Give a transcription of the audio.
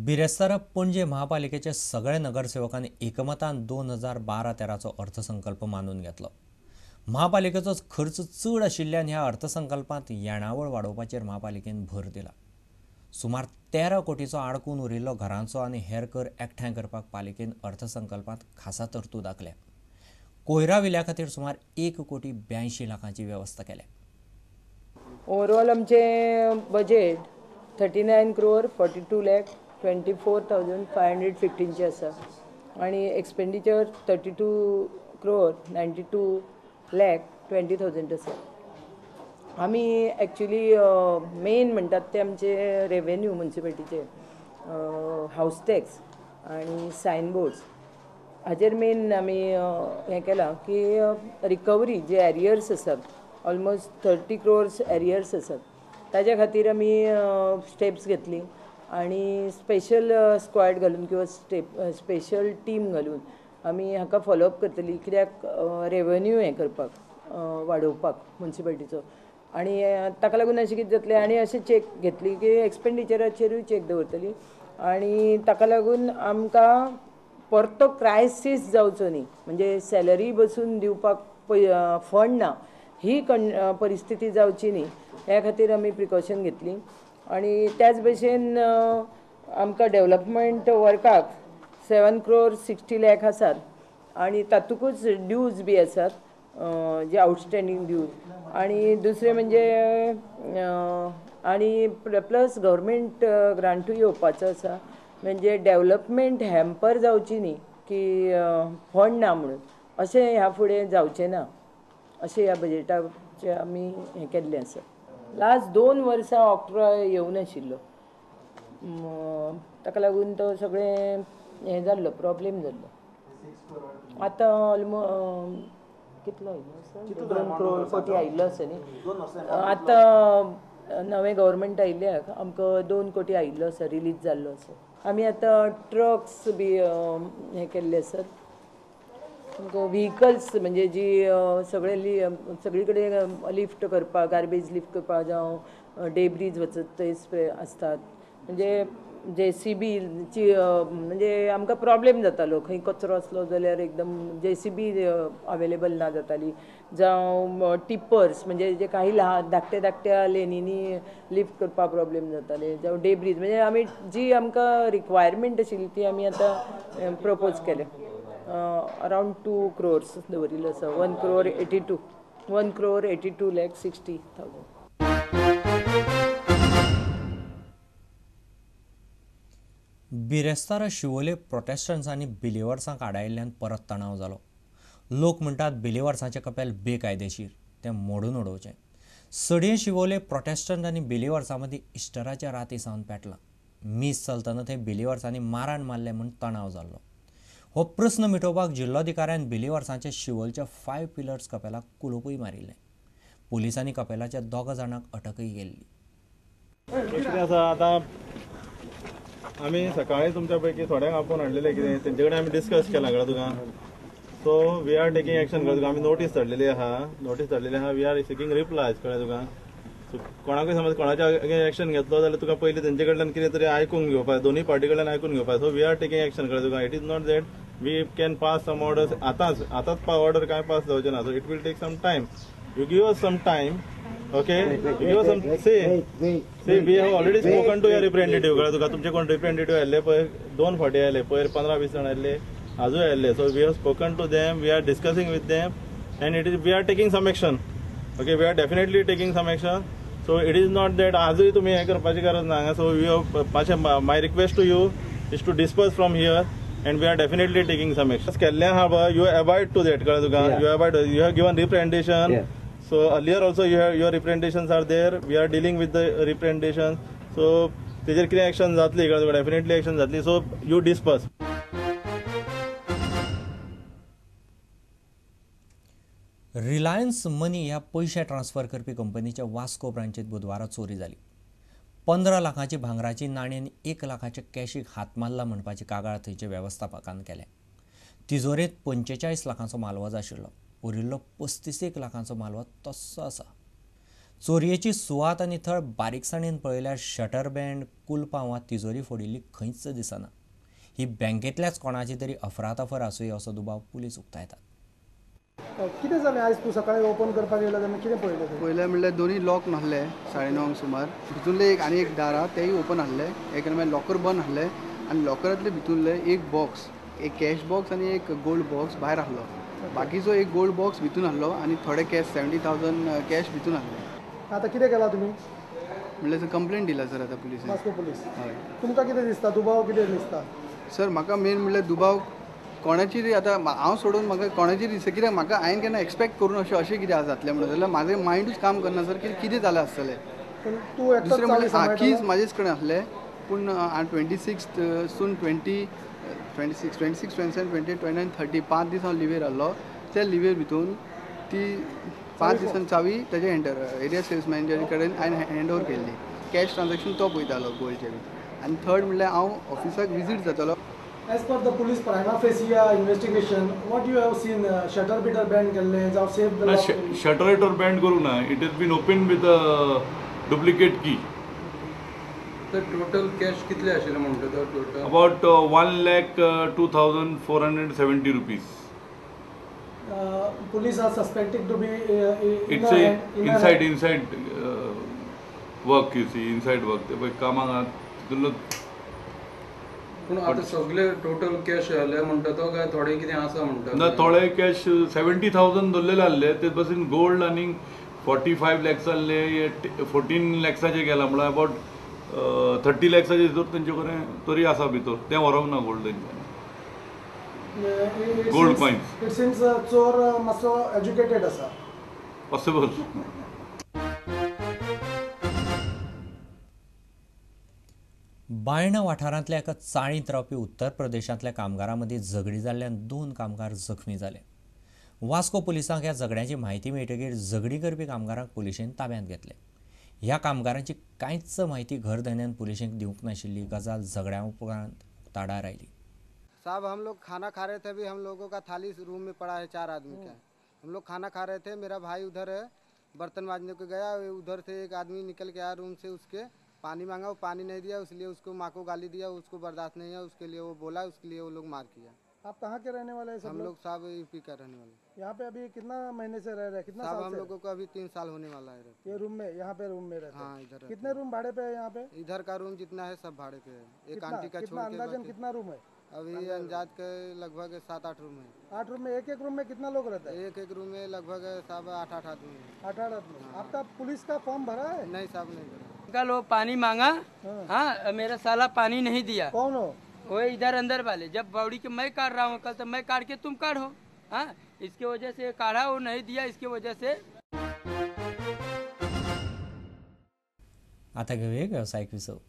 बिरेस्तारा पणजे महापालिकेचे सगळे नगरसेवकांनी एकमतान 2012-13चो अर्थसंकल्प मानून घेतलो। महापालिकेचो खर्च चड आशिल्ल्यान ह्या अर्थसंकल्पांत येणावळ वाडोवपाचेर महापालिकेन भर दिला। सुमार 13 कोटीचो आडकून उरिल्लो घरांचो आनी हेर कर एकठांय करपाक पालिकेन अर्थसंकल्पांत खासा तरतूद आंखल्या। कोयरा विल्या खातीर सुमार 1,82 लाखांची वेवस्था केल्या। ओवरऑल आमचें बजेट 39 crore 42 lakh 24,515 आसा आनी एक्सपेंडिचर 32 crore 92 lakh 20,000 आसा। आमी एक्चुली मेन म्हणटात ते आमचे रेवेन्यू म्युनिसिपालिटीचे हावस टॅक्स आनी सायन बोर्ड्स हाजेर मेन आमी हें केलां की रिकवरी जे एरियर्स आसात ऑलमोस्ट 30 crores arrears आसात ताज्या खातीर आमी स्टेप्स घेतली आनी स्पेशल स्क्वॉड घालून किंवा स्पेशल टीम घालून आमी हाका फॉलोअप करतली, कित्याक रेवेन्यू हें करपाक वाडोवपाक म्युनिसिपालिटीचो आनी ताका लागून अशें कितें जातलें आनी अशें चॅक घेतली की एक्सपेंडिचराचेरूय चॅक दवरतली आनी ताका लागून आमकां परतो क्रायसीस जावचो न्ही, म्हणजे सॅलरी बसून दिवपाक फंड ना ही परिस्थिती जावची न्ही ह्या खातीर आमी प्रिकॉशन घेतली। आनी त्याच भशेन आमकां डेवलपमेंट वर्काक 7 crore 60 lakh आसात आनी तातूंकच ड्यूज बी आसात जे आउटस्टँडींग ड्यूज आनी दुसरें म्हणजे आनी प्लस गव्हर्मेंट ग्रांटूय येवपाचो आसा, म्हणजे डेवलपमेंट हॅम्पर जावची न्ही की फंड ना म्हणून अशें ह्या फुडें जावचें ना अशें ह्या बजेटाचें आमी हें केल्लें आसा। लास्ट 2 वर्सां ऑक्ट्रॉय येवनाशिल्लो, ताका लागून तो सगळें हें जाल्लो प्रॉब्लेम जाल्लो। आतां ऑलमो कितलो आयिल्लो 2 crore कोटी आयिल्लो आसा न्ही, आतां नवें गव्हर्मेंट आयिल्ल्याक आमकां 2 कोटी आयिल्लो आसा, रिलीज जाल्लो आसा। आमी आतां ट्रक्स बी हें केल्ले आसात, आमकां व्हिकल्स म्हणजे जी सगळे सगळी कडेन लिफ्ट करपाक, गार्बेज लिफ्ट करपाक जावं डेब्रीज वचत थंय स्प्रे आसतात, म्हणजे जेसीबीची म्हणजे आमकां प्रॉब्लेम जातालो खंय कचरो आसलो जाल्यार एकदम जेसीबी अवेलेबल ना जाताली, जावं टिपर्स म्हणजे जे काही ल्हान धाकट्या धाकट्या लेनींनी लिफ्ट करपाक प्रॉब्लेम जाताले, जावं डेब्रीज म्हणजे आमी जी आमकां रिक्वायरमेंट आशिल्ली ती आमी आतां प्रपोज केल्या। अरावंड 2 crores दवरिल्लो आसा, 1 crore 82 1 crore 82 lakh 60,000। बिरेस्तारा शिवोले प्रोटेस्टंट्स आनी बिलिवर्सांक आडायिल्ल्यान परत तणाव जालो। लोक म्हणटात बिलिवर्सांचें कपेल बेकायदेशीर, तें मोडून उडोवचें। सडयें शिवोले प्रोटेस्टंट आनी बिलिवर्सां मदीं इस्टराच्या राती सावन पेटलां। मीस चलतना थंय बिलिवर्सांनी माराण मारलें म्हूण तणाव जाल्लो। हो प्रस्न मिटोवपाक जिल्लोधिकाऱ्यान बिलिवर्सांच्या शिवोलच्या 5 पिलर्स कपेलाक कुलूपूय मारिल्लें। पुलिसांनी कपेलाच्या 2 जाणांक अटकय केल्ली। आतां आमी सकाळी तुमच्या पैकी थोड्यांक आपोवन हाडलेले, कितें तेंचे कडेन आमी डिस्कस केलां कळ्ळें तुका. So we are taking action कळ्ळें तुका. आमी नोटीस धाडलेली आहा, नोटीस धाडलेली आहा, we are seeking replies कळ्ळें तुका. सो कोणाकूय समज कोणाच्या अगेन्स्ट एक्शन घेतलो जाल्यार तुका पयलीं तेंचे कडल्यान कितें तरी आयकूंक घेवपाक, दोनूय पार्टी कडल्यान आयकून घेवपाक. So we are taking action कळ्ळें तुका. It is not that we can pass some orders आतांच आतांच ऑर्डर कांय पास जावचें ना. So it will take some time, you give us some time. Okay, you some see see we have already spoken to your representative कळ्ळें तुका. तुमचे कोण representative आयिल्ले पळय, 2 फावटी आयले, पयर 15-20 जाण आयिल्ले, आजूय आयिल्ले. So we have spoken to them, we are discussing with them and it is we are taking some action. Okay, we are definitely taking some action. So it is not that आजूय तुमी हें करपाची गरज ना. So we have मातशें my request to you is to disperse from here and we are definitely taking some action. केल्लें आहा पळय, you avoid to that कळ्ळें तुका. You avoid, you have given representation. So earlier also you have your representations are there. We are dealing with the representation. So तेजेर कितें action जातली कळ्ळें तुका, डेफिनेटली एक्शन जातली. So you disperse. Reliance Money ह्या पयशे ट्रान्सफर करपी कंपनीच्या वास्को ब्रांचीत बुधवारा चोरी जाली। 15 लाखांची भांगराची नाणी आनी 1 लाखाच्या कॅशीक हात मारला म्हणपाची कागाळ थंयच्या वेवस्थापकान केल्या। तिजोरेंत 45 लाखांचो मालवज आशिल्लो, उरिल्लो 35 लाखांचो मालवज तस्सो आसा। चोरयेची सुवात आनी थळ बारीकसाणेन पळयल्यार शटर बँड, कुलपां वा तिजोरी फोडिल्ली खंयच दिसना. ही बँकेंतल्याच कोणाची तरी अफरातफर आसुये असो दुबाव पुलीस उक्तायतात. कितें जालें आयज तूं सकाळी ओपन करपाक येयलो तेन्ना कितें पळयलें? पयलें म्हणल्यार दोनूय लॉक नासले 9:30 सुमार. भितूनले एक आनी एक दार आहा तेय ओपन आहले, एक मागीर लॉकर बंद आहले आनी लॉकरांतले भितूनले एक बॉक्स, एक कॅश बॉक्स आनी एक गोल्ड बॉक्स भायर आहलो. बाकीचो एक गोल्ड बॉक्स भितून आहलो आनी थोडे कॅश 70,000 कॅश भितून आहले. आतां कितें केलां तुमी? म्हणल्यार सर कंप्लेन दिला सर आतां पुलिसांक. वास्को पुलीस. हय. तुमकां कितें दिसता, दुबाव कितें दिसता? सर म्हाका मेन म्हणल्यार दुबाव कोणाची तरी आतां हांव सोडून म्हाका कोणाची दिसता, कित्याक म्हाका हांवें केन्ना एक्सपेक्ट करून अशें अशें कितें जातलें म्हणून जाल्यार म्हाजें मायंडूच काम करना सर की कितें जालें आसतलें. दुसरें म्हणल्यार कीज म्हाजेच कडेन आसले, पूण 26 सून 26, 27, 28, 29, 30 5 दीस हांव लिवेर आहलो. त्या लिवेर भितून ती 5 दिसान चावी तेजे एरिया सेल्स मॅनेजरी कडेन हांवें हँड ओवर केल्ली. कॅश ट्रान्झेक्शन तो पळयतालो गोल्डचे बी. आनी थर्ड म्हणल्यार हांव ऑफिसाक विजीट जातालो. As per the police prima facie investigation, what you have seen, shutter bitter band केल्ले जावं safe the lock? Shutter bitter band करूं ना, it has been open with a duplicate key. तर टोटल कॅश कितले आशिल्ले म्हणटा तो total? About 1,02,470 rupees. Police are suspected to be it's inside inside work, you see inside work ते पळय कामाक तितूंतलो. पूण आतां सगळे टोटल कॅश आसले म्हणटा तो काय थोडे कितें आसा म्हणटा? ना, थोडे कॅश 70,000 दवरलेले आसले, ते पासून गोल्ड आनी 45 लॅक्स आसले, 14 लॅक्साचे गेला म्हणल्यार अबाउट 30 लॅक्साचे भितर तेंचे कडेन तरी आसा भितर, तें व्हरोंक ना गोल्ड तेंच्यांनी. Gold coins. It seems चोर मातसो एज्युकेटेड आसा. पॉसिबल. बायणा वाठारांतल्या एका चाळींत रावपी उत्तर प्रदेशांतल्या कामगारां मदीं झगडी जाल्ल्यान 2 कामगार जखमी जाले. वास्को पुलिसांक ह्या झगड्यांची म्हायती मेळटकीर झगडी करपी कामगारांक पुलिशेन ताब्यांत घेतले. ह्या कामगारांची कांयच म्हायती घरधन्यान पुलिशेक दिवंक नाशिल्ली गजाल झगड्या उपरांत उक्ताडार आयली. साहब हम लोग खाना खा रहे थे, अभी हम लोगों का थाली रूम में पड़ा है, 4 आदमी का. हम लोग खाना खा रहे थे, मेरा भाई उधर है बर्तन मांजने को गया, उधर से एक आदमी निकल के आया रूम से, उसके पानी मांगा, वो पानी नहीं दिया, इसलिए उसको माँ को गाली दिया, उसको बर्दाश्त नहीं है, उसके लिए वो बोला, उसके लिए वो लोग मार किया। आप कहाँ के रहने वाले हैं सब हम लोग साहब यूपी का रहने वाले। यहाँ पे अभी कितना महीने से रह रहे हैं? कितना साहब साल हम से? लोगों को अभी 3 साल होने वाला है। ये रूम में, यहाँ पे रूम में रहते हैं? हाँ, इधर। कितने रूम भाड़े पे है यहाँ पे? इधर का रूम जितना है सब भाड़े पे है, एक आंटी का छोड़ के। अंदाजन कितना रूम है? अभी अंदाज के लगभग 7-8 रूम है। 8 रूम में एक एक रूम में कितना लोग रहते हैं? एक एक रूम में लगभग साहब 8-8 आदमी है। 8-8 आदमी। आपका पुलिस का फॉर्म भरा है? नहीं साहब, नहीं भरा। कल वो पानी मांगा, हाँ, मेरा साला पानी नहीं दिया। कौन हो? वो इधर अंदर वाले। जब बौड़ी के मैं काट रहा हूँ कल, तो मैं काट के तुम काढ़ो। हाँ, इसके वजह से काढ़ा, वो नहीं दिया, इसके वजह से। आता घेऊया व्यावसायिक विसव.